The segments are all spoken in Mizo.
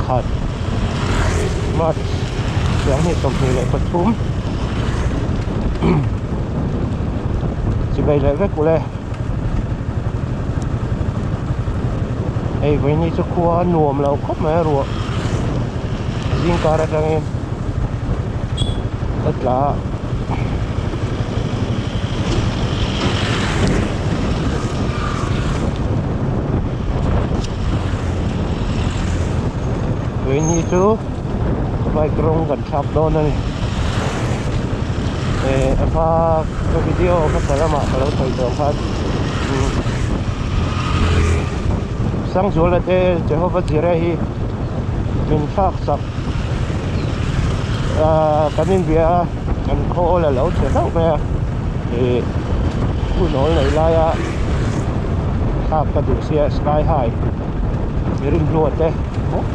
Pakhat March 2023 Chibai leh vek ule Hei vawiini chu khua a nuam lo khawp mai a ruah zing kar atangin a tla a. Vawiini chu bike rawng kan thlak dawn a ni eh a hma ka video hmasa lamah ka lo sawi tawh khan Sangzuala te Jehovah Jireh hi min thlak sak ah kan inbia a kan khaw awl a lo chhe hlauh mai a ih hun awl neih laia thlak ka duh sia sky high rinhlua te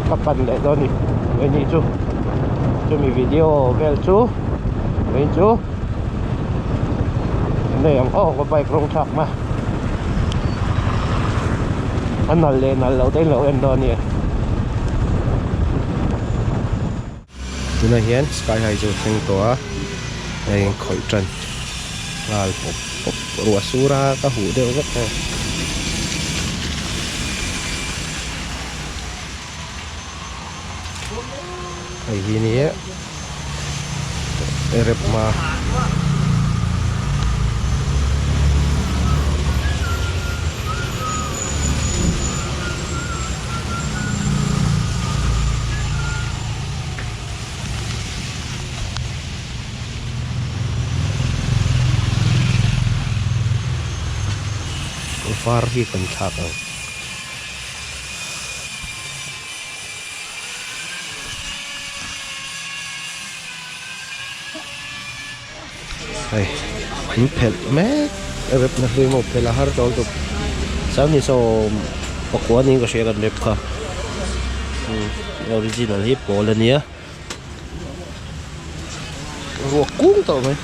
ka pan leh dawn a ni vawiin chu chumi video vel chu vawiin chu nei ang aw ka bike rawng thlak na a nalh leh nalh loh te in lo en dawn a nia. Tunah hian sky high chu a thleng tawh a a inkhawih tan nghal pawp pawp ruah sur a ka huh deuh vek a. Hei hi nia rep hma. Var hi kan thlak ang. Hei an phelh mek rep na hlui maw phelh a har tawh lutuk chuan ni sawm pakua niin ka hria kan rep kha original hi pawl ania ruak kung tawh mai.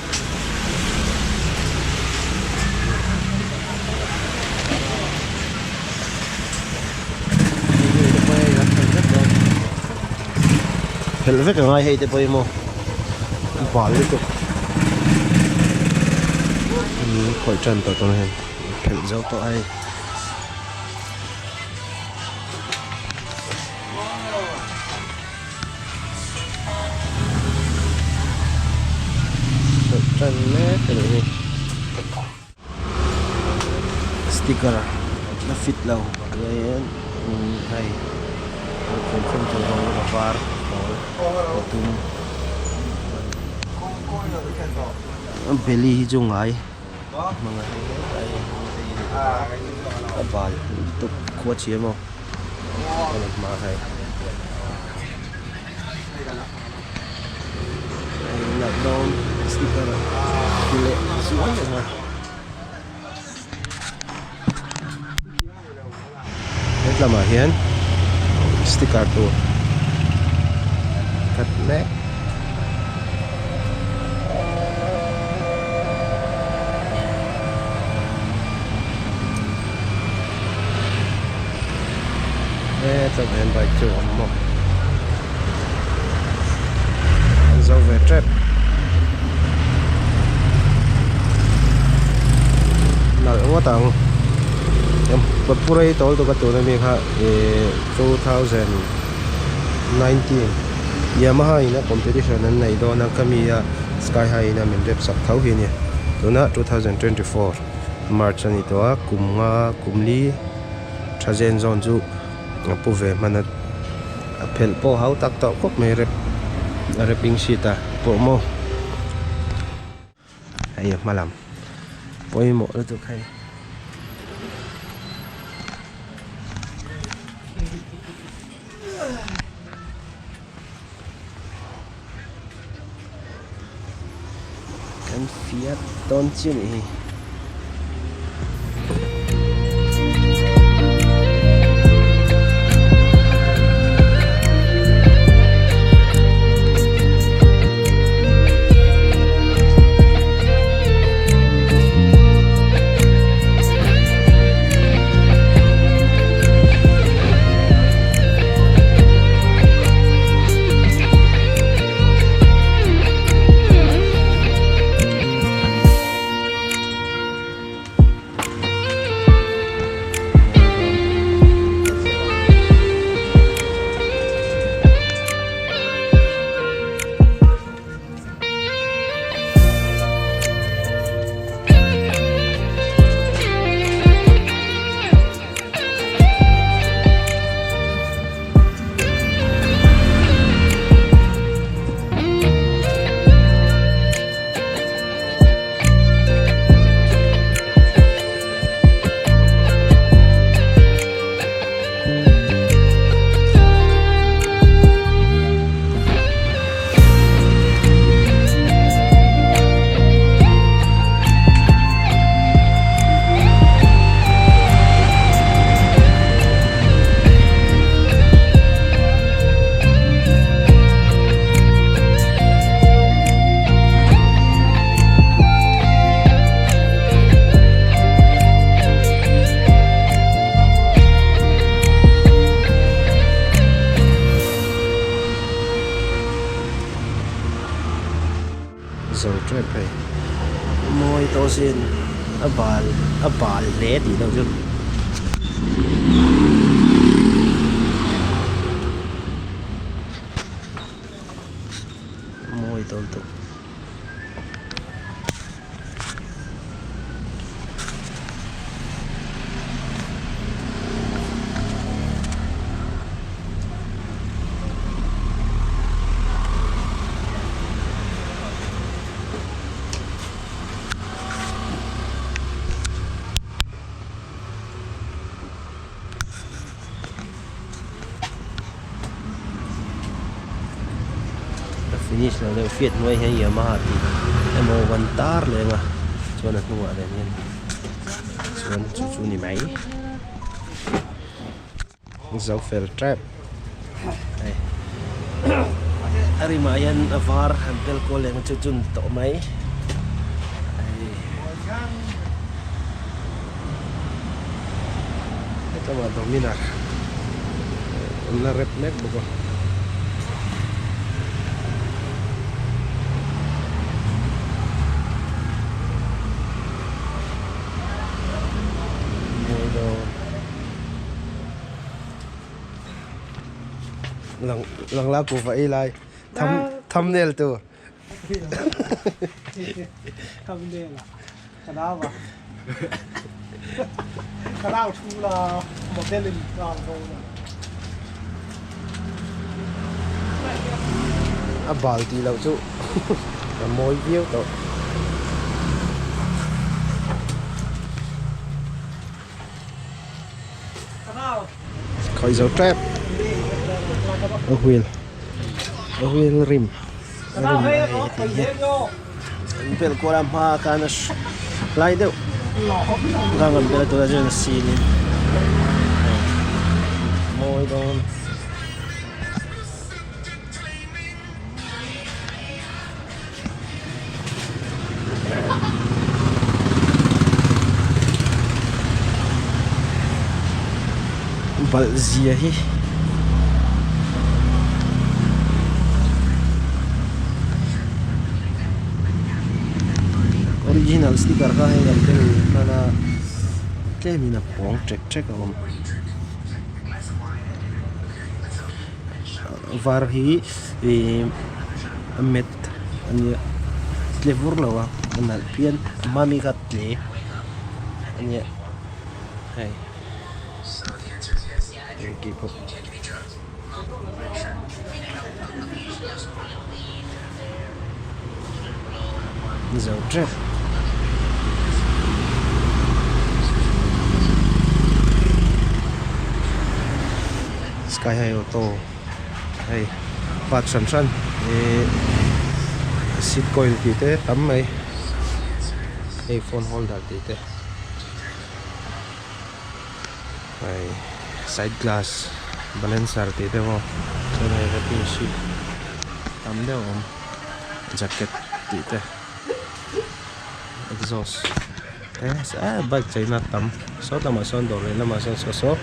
Phelh vek angai hei te pawh hi maw bal lutuk khawih tan tawh tawh hian phelh zo tawh a hei. Phelh tan mek a nih hi. Sticker la fit lo tunah hian hei khawnkhawm tur rawng a var pawl a dum belly hi chu ngai hmang a hei helai a bal lutuk khua chhia maw a la hma hei nalh dawn sticker ti leh zuai ang a. Hetlamah hian sticker tur khat mek. Hetlamah hian bike chu a awm maw an zo ve tep. Nalh ngawt ang ka pu rei tawl tuk a tuna mi kha ihh 2019 Yamaha in a competition an neih dawn a ka mi a sky high in a min rep sak tho hi a ni tuna 2024 March a ni tawh a kum nga kum li tha zen zawn chu a pu ve hman a a phelh pawh hau tak tawh khawp mai rep a wrapping sheet a pawh maw hei a hma lam pawimawh lutuk hei. Kan fiat dawn chiah a nih hi. Zo tep hei. Mawi tawh sin a bal a bal hle tih loh chu. Mawi tawh lutuk. A finish lo deuh fiat hnuai hian Yamaha tih emaw kan tar leng a chuan a hnungah nen hian chuan chu chu ni mai zo fel tep hei a rimah hian a var han tel kual leh ang chu chu ni tawh mai hei. Hetlama Dominar an la rep mek bawk a. Lang lang la kuhva ei lai thumbnail tur. Thumbnail ah. Ka nau a ka nau thu la model in rang ho la. A bal tih loh chu a mawi viau tawh. Khawi zo tep a wheel a wheel rim a rim a hei heti hian an bel kual a hma khan a hlai deuh gang an bel a tunah chuan a sin in mawi dawn. Balh zia hi original sticker kha hei kan tel hman a tlemin a pawng ṭek ṭek a awm. Var hi ih a met a nia tle vur lo a a nalh phian a hma mi kha tle a nia hei engkih pawh. Zo tep. Sky High Auto hei part hran hran ihh seat coil tih te tam mai hei phone holder tih te hei side glass balancer tih te pawh chuan hei wrapping sheet tam deuh a awm jacket tih te exhaust te eh bike cheina tam saw lamah sawn dawr leh lamah sawn saw saw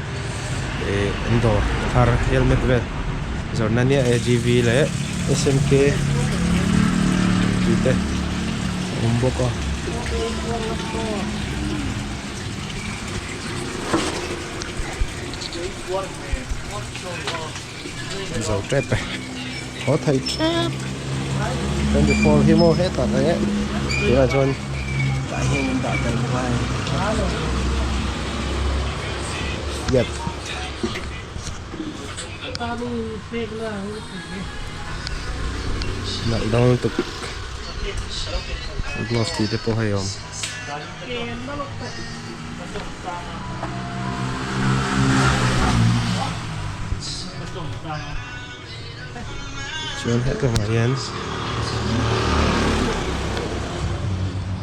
ih an dawr thar helmet vel zawrhna nia agv leh smk tih te a awm bawk a. Zo tep e haw thei tep 24 hi maw hetah leh tunah chuan tah hian an dah tel bawk a hei yep nalh dang lutuk gloves tih te pawh hei a awm. Chuan hetah hian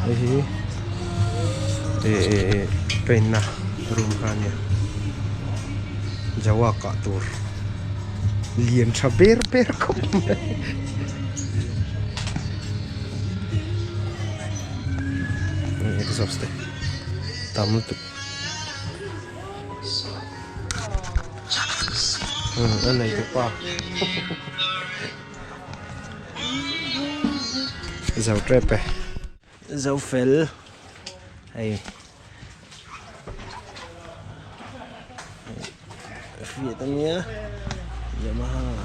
hei hi eh paint na room kha a nia jawa kah tur lian tha ber ber khawp mai. Exhaust te tam lutuk a nei tu pa. Zo tep e. Zo fel hei fiat ania Yamaha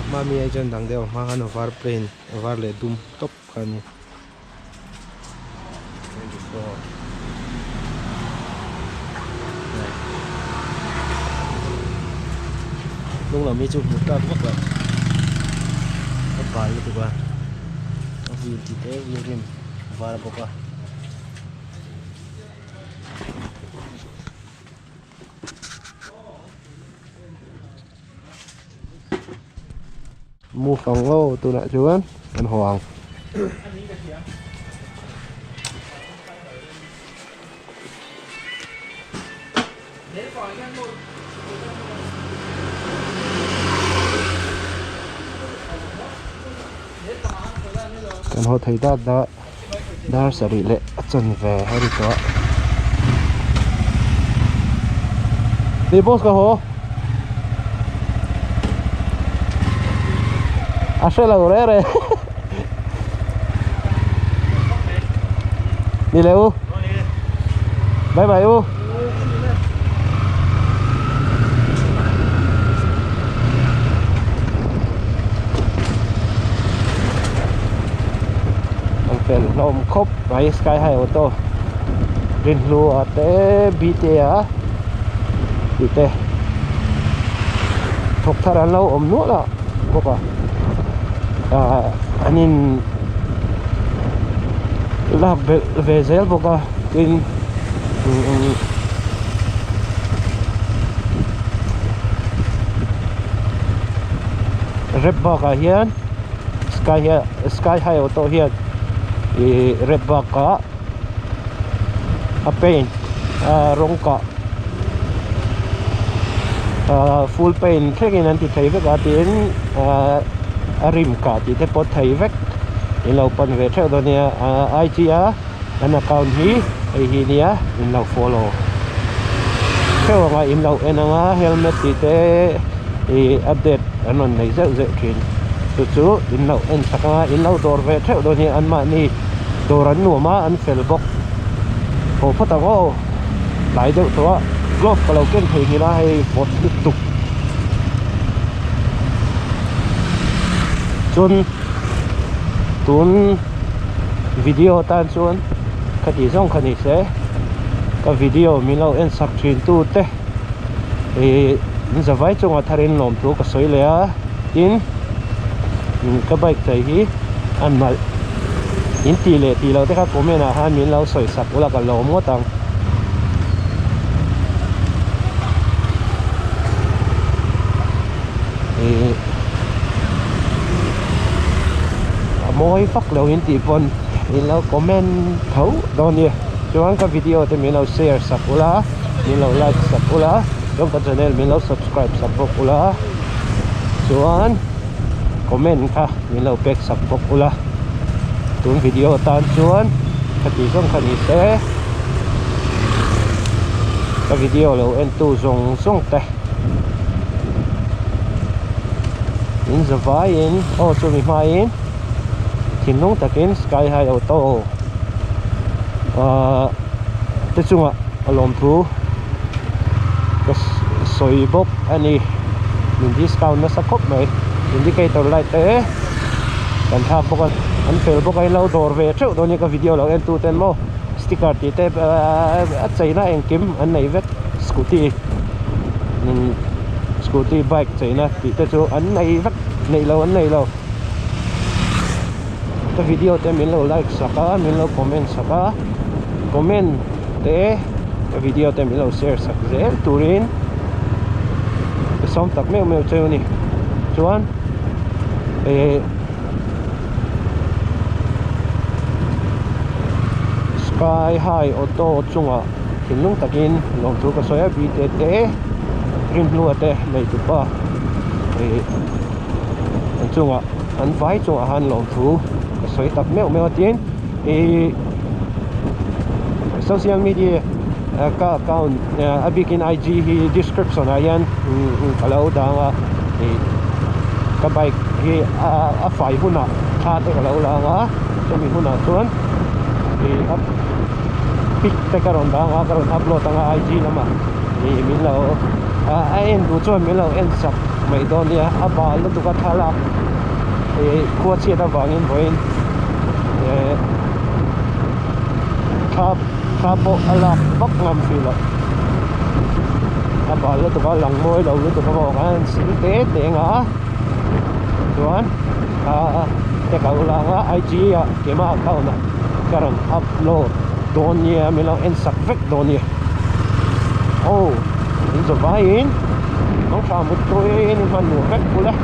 hma mi ai chuan dang deuh a hma khan a var plain a var leh dum tawp kha a ni. 24 Hnung lam hi chu hmuh tlak vak loh a bal lutuk a a wheel chi te wheel rim var bawk a. Move ang aw tunah chuan kan haw ang. Kan haw thei dat a dar sarih leh a chanve a ri tawh a. Ni boss ka haw. A hre lo reh reh. Ni leh u. Bye bye u. An fel hlawm khawp mai sky high auto rinhlu a te bta a tih te thawk thar an lo awm nual a bawk a ah an in lak belh ve zel bawk a tin rep bakah hian sky hian sky high auto hian ih rep bakah a paint a rawng kah ah full paint thlengin an ti thei vek a tin ah a rim kah tih te pawh thei vek in lo pan ve theuh dawn nia ah I G a an account hi hei hi nia in lo follow theuh anga in lo en anga helmet tih te ih update an rawn nei zeuh zeuh thin chu chu in lo en chak anga in lo dawr ve theuh dawn nia anmahni dawr an nuam a an fel bawk haw phawt ang aw tlai deuh tawh a glove ka lo ken thei nghilh a hei vawt lutuk chuan tun video tan chuan ka tih zawng kha ni se ka video min lo en sak thin tu te ih in zavai chungah tharin lawmthu ka sawi leh a tin ka bike chei hi a nalh in tih leh tih loh te kha comment ah khan min lo sawi sak ula ka lawm ngawt ang. Ih a mawi vak lo in tih pawn in lo comment tho dawn nia chuan ka video te min lo share sak ula min lo like sak ula chuan ka channel min lo subscribe sak bawk ula chuan comment kha min lo pek sak bawk ula tun video atan chuan khati zawng kha ni se ka video lo en tu zawng zawng te in zavaiin aw chumi hmain thinlung takin sky high auto ahh te chungah a lawmthu ka sawi bawk a ni min discount nasa khawp mai indicator light te kan thlak bawk a an fel bawk a inlo dawr ve theuh dawn nia ka video lo en tu ten maw sticker tih te a cheina engkim an nei vek scooty scooty bike cheina tih te chu an nei vek neih lo an nei lo ka video te min lo like sak a min lo comment sak a comment te ka video te min lo share sak zel turin ka sawm tak meuh meuh cheu a ni chuan eh sky high auto chungah thinlung takin lawmthu ka sawi a bite te rinhlua te nei tupa ih an chungah an vai chungah khan lawmthu ka sawi tak meuh meuh a tin ih social media ka account a bikin I G hi description ah hian ka lo dang a ih. Ka bike hi a fai hunah thla te ka lo la ang a, chumi hunah chuan ih a pic te ka rawn dah ang a, ka rawn upload ang a IG lamah ih min lo a en duh chuan min lo en sak mai dawn nia, a bal lutuk a thlalak ih khua chhiat avangin vawiin eh thla thla pawh a lak vak ngam hrih loh a bal lutuk a lang mawi lo lutuk a maw khan sil te te anga chuan a te ka ula anga IG ah keimah account ah ka rawn upload dawn nia min lo en sak vek dawn nia aw in zawh vaiin rawng hram mut tawhin in hman nuam vek bul e.